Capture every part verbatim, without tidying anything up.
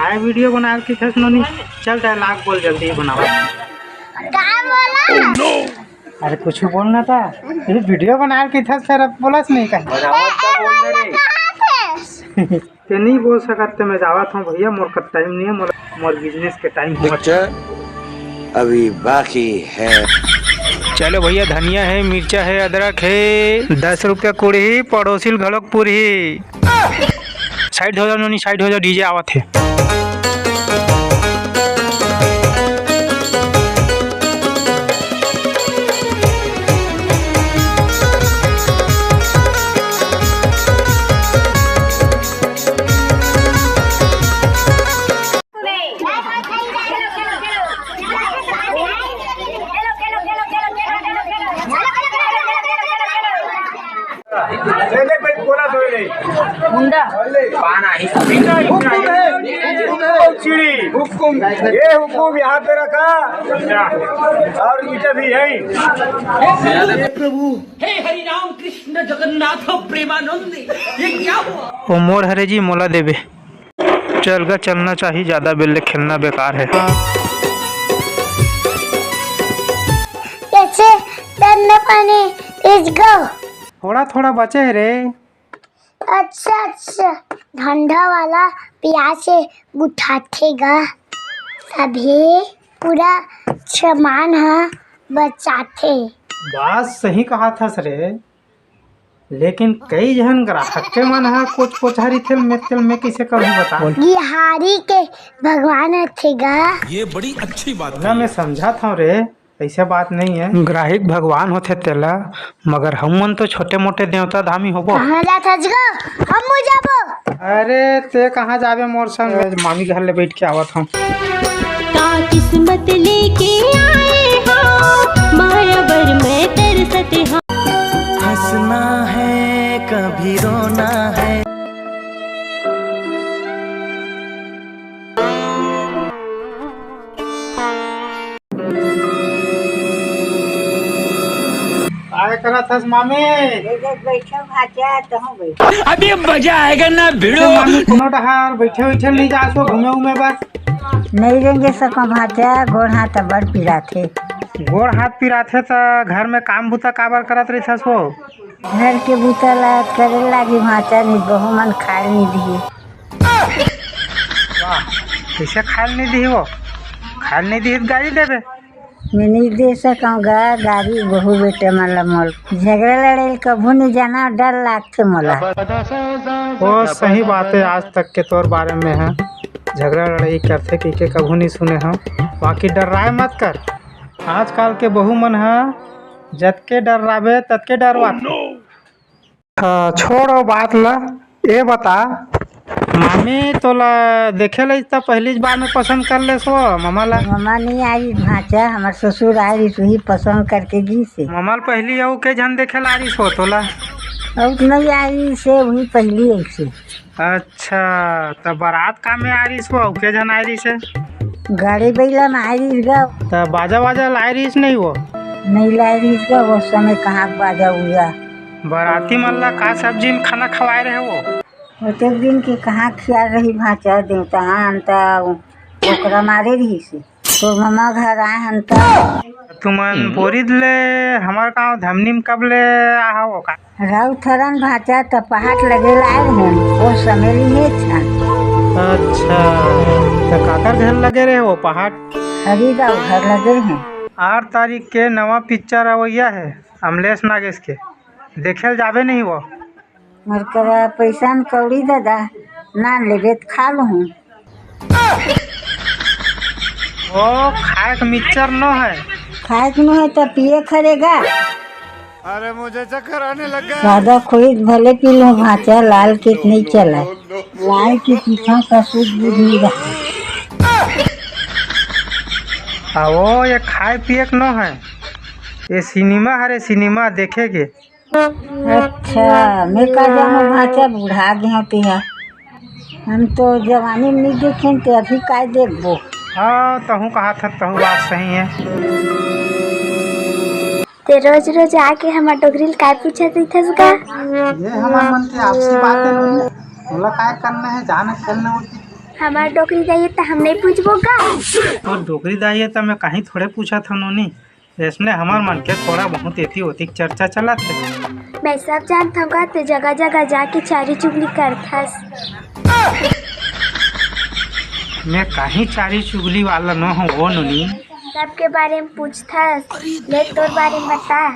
काय वीडियो बनाए के कथस नोनी? चल dialogue बोल, जल्दी बनावा। का बोला? अरे कुछ बोलना था, ये वीडियो बनाए के कथस, फिर अब बोलस नहीं कहीं। बनावत का बोल रहे? कहाँ थे? ते नहीं बोल सकत, ते मैं जावत हूँ भैया, मोर कर टाइम नहीं है, मोर, मोर बिजनेस के टाइम हो। पिक्चर अभी बाकी है। चलो भैया, धनिया है, मिर्चा है, अदरक है, दस रुपया कुड़ही, पड़ोसी ल घलोक पुरही। साइड हो जाओ नोनी, साइड हो जाओ, डीजे आवत है। ले, ले, भाई, बोला तो ले। मुंडा। पान आई। चिड़ी। हुकुम। ये हुकुम यहाँ पे रखा। और ईटा भी है। प्रभु। हे हरि राम कृष्ण जगन्नाथ प्रेमानंद, ये क्या हुआ? ओ मोर हरे जी, मोला देबे। चल गा, चलना चाही, ज्यादा बेर ले खेलना बेकार है। कैसे? धंधा पानी is go। थोड़ा थोड़ा बचे है रे। अच्छा, अच्छा, ठंडा वाला पियास से उठाथे गा, तभे पूरा सामान ह बचाथे। बात सही कहा थस रे, लेकिन कई झन ग्राहक के मन ह कोच कोचहा रहिथे, मैं तेल मैं कइसे करहूं बता? बिहारी के भगवान रथे गा। ये बड़ी अच्छी बात ना, कही। मैं समझत हंव रे, ऐसे बात नहीं है। ग्राहक भगवान होथे तेला, मगर हम मन तो छोटे मोटे देवता धामी होबो। कहाँ जात हस गो? हम जाबो। अरे ते कहाँ जाबे मोर संग? मामी घर ले बैठ के आवत हंव। का किस्मत लेके आए हो, मायावर मैं तरसत हूँ। हंसना है, कभी रोना है। काय करत हस मामी? ए देख, बैठो भांचा, तहूँ बैठ। अभी मजा आएगा ना भिड़ो। मामी, कोनो डहार बैठे बैठे नहीं जासो घूमे उमे बस? नहीं रेंगे सको भांचा, गोड़ हाथ बड़ पिराथे। गोड़ हाथ पिराथे त घर में काम बुता काबर करत रहिथस हो? घर के बुता ला करे लागी भांचा, नहीं बहू मन खाए नहीं दिए। वाह, कइसे खाए ल नहीं दिही वो? खाए ल नहीं दिही त गारी देबे। मैं नहीं दे सकंव गा गारी बहू बेटे मन ला मोल। झगड़ा लड़े ल कभू नहीं जाना, डर लागथे मोला। वो सही बात है, आज तक के तोर बारे में है, झगड़ा लड़ाई करथे कहिके कभू नहीं सुने हंव। बाकी डर्राए मत कर, आजकल के बहू मन ह जतके डर्राबे ततके डरवाथे। हाँ, छोड़ ओ बात ला, ए बता, मामी तोला देखे ला इतना पहली बार में पसंद कर लेस वो ममा ला? ममा नहीं आई भांचा, हमर ससुर आई रहिस, वही पसंद करके गीस हे। ममा ला पहली अउ के झन देखे ला आ रहिस वो तोला? अउ नहीं आई से, वही पहली ऐसे। अच्छा, त बारात का में आ रहिस वो, अउ के झन आए रहिस हे? गाड़ी बइला में आए रहिस गा। त बाजा वाजा लाए रहिस नहीं वो? नहीं लाए रहिस गा, वो समय कहाँ बाजा उजा। बाराती मन ला का सब्जी में खाना खवाए रहे वो? ओतेक दिन के कहाँ खियाल रही भांचा, देवता हन त ओकरा मारे रहिस हे। तोर ममा घर आए हन त। तुमन बोरिद ले हमर गांव धमनी में कब ले आहा हो का? राउत हरन भांचा त पहाट लगे लाए रहेन, ओ समय लिहे छन। अच्छा, त काकर घर लगे रहे वो पहाट? हरी गांव घर लगे रहे। आठ तारीख के नवा पिक्चर अवैया है अमलेश नागेश के, देखे ल जाबे नहीं वो? मोर करा पैसा न कौड़ी ददा, ना लेबे त खा लूहूँ। ओ, खाए के मिक्सचर नो है। खाए के नो है त पिए खरेगा। अरे, मुझे चक्कर आने लग गया। ज्यादा खोई त भले पी लूँ, भांचा लाल के नहीं चला। लाल के पीछा का सूझ बूझ नहीं रहा। आ, ओ, ये खाए पिए के नो है, ये सिनेमा हरे, सिनेमा देखे के। अच्छा, मैं का जानव भांचा, बूढ़ा गे हंव तेहा। हम तो जवानी में नहीं देखेन, ते अभी काय देखबो? हाँ, तहूँ कहा था, तहूँ बात सही है। ते रोज रोज आके हमर डोकरी ल काय पूछत रहिथस गा? ये हमर मन के आपसी बात है, बोला काय करना है, जाना खेलना होती। हमार डोकरी दाई हे त हम नहीं पूछबो का? तोर डोकरी दाई हे त मैं कहीं थोड़े पूछत हंव नोनी। इसने हमर मन के थोड़ा बहुत एती ओती चर्चा चलत हे। मैं सब जानत हंव का, ते जगह जगह जाके चारी चुगली करथस। मैं कहीं चारी चुगली वाला नो हंव वो नोनी। सबके बारे में पूछथस, ले तोर बारे में बता।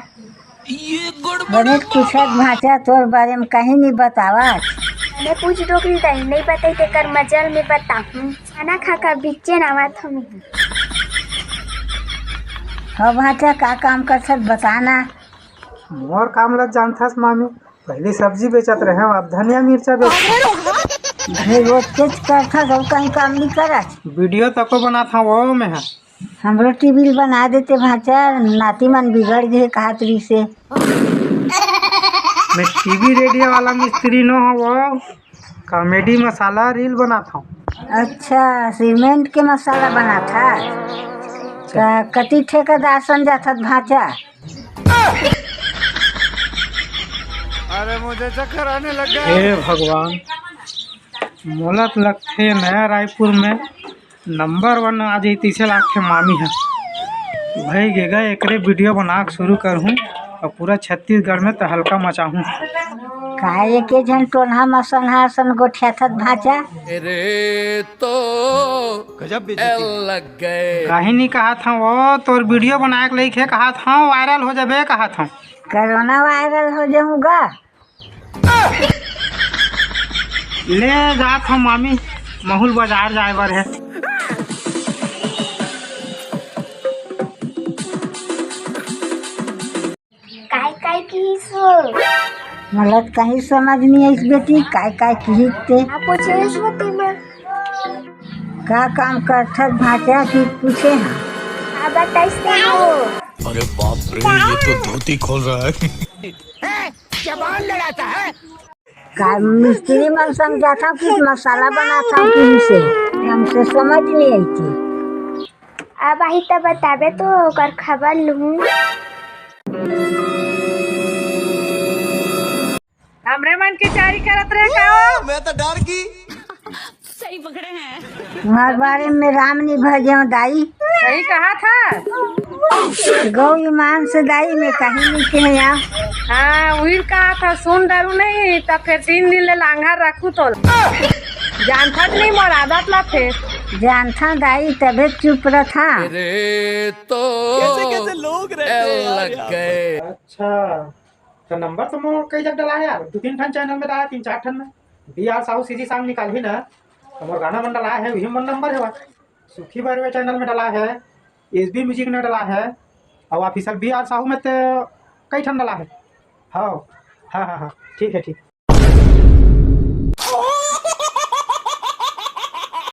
बने पूछत भांचा, तोर बारे में कहीं नहीं बतावत। मैं पूछ डोकरी दाई, नहीं बताई तेकर मजल में बताहूं। खाना खा कर बिच्चे नावत हूँ। हो भांचा, का काम करथस बता ना। मोर काम ल जानथस मामी, पहली सब्जी बेचत रहे हंव, अब धनिया मिर्चा बेचत हंव। अरे रोज के करथस, अउ कहीं काम नहीं करत। वीडियो तको बनात हंव वो मैं ह। हमरो टीवी बना देते भांचा, नाती मन बिगड़ गे कहत रहिसे। मैं टीवी रेडियो वाला मिस्त्री नो हंव वो, कॉमेडी मसाला रील बनात हंव। अच्छा, सीमेंट के मसाला बनाथस। त कति ठेकेदार सन जाथस भांचा? अरे मुझे चक्कर आने लग गया। हे भगवान, मोला त लगथे नया रायपुर में नंबर वन आ जाई तइसे लागथे मामी ह। भई गे गा, एकरे वीडियो बना के शुरू करहूं अउ पूरा छत्तीसगढ़ में तहलका मचाहूं। का एके झन टोनहा मसनहा असन गोठियाथस भांचा? अरे तो गजब बेइज्जती। लग गए। कहीं नहीं कहत हंव वो, तोर वीडियो बनाए के लइक हे कहत हंव, वायरल हो जाबे कहत हंव। कोरोना वायरल हो जाहूं गा। ले जात हंव मामी, महूं ल बाजार जाए बर हे। काय काय किहिस वो? मोला त कहीं समझ नहीं आइस बेटी, काय काय किहिस ते। आप पूछे इस बात में। का काम करथस भांचा कि पूछे हंव? का बताइस ते वो? अरे बाप रे, ये तो धोती खोल रहा है। जबान लड़ाता है। का मिस्त्री मन समझाथंव कि मसाला बनाथंव कि से, हमसे समझ नहीं आइस। अब आही त बताबे तो ओकर खबर लूं। हमरे मन के चारी करत रहे का हो? मैं तो डर गई। सही पकड़े हैं। तुम्हार बारे में राम नहीं भजे हंव दाई। सही कहथस। गौ ईमान से दाई में कहीं नहीं कहे या। हाँ, उही कहथस, सुन डरू नहीं, त फिर तीन दिन ले लांघर रखू तो। जानथस नहीं मोर आदत ला फिर। जानथंव दाई, तभे चुप रथंव। अरे तो कैसे कैसे लोग रहते हैं यार लग यहाँ पर। गए। अच्छा, त नंबर तो मोर कई जग डला हे यार, दू तीन ठन चैनल में डला हे, तीन चार ठन में। बी आर साहू सीजी सॉन्ग निकालही ना, त मोर गाना मन डला हे, उही मोर नंबर हे वा। सुखी बरवे चैनल में डला हे, एसबी म्यूजिक में डला हे, अउ ऑफिशियल बी आर साहू में ते कई ठन डला हे। हाँ, हाँ, हाँ, हाँ, ठीक है, ठीक।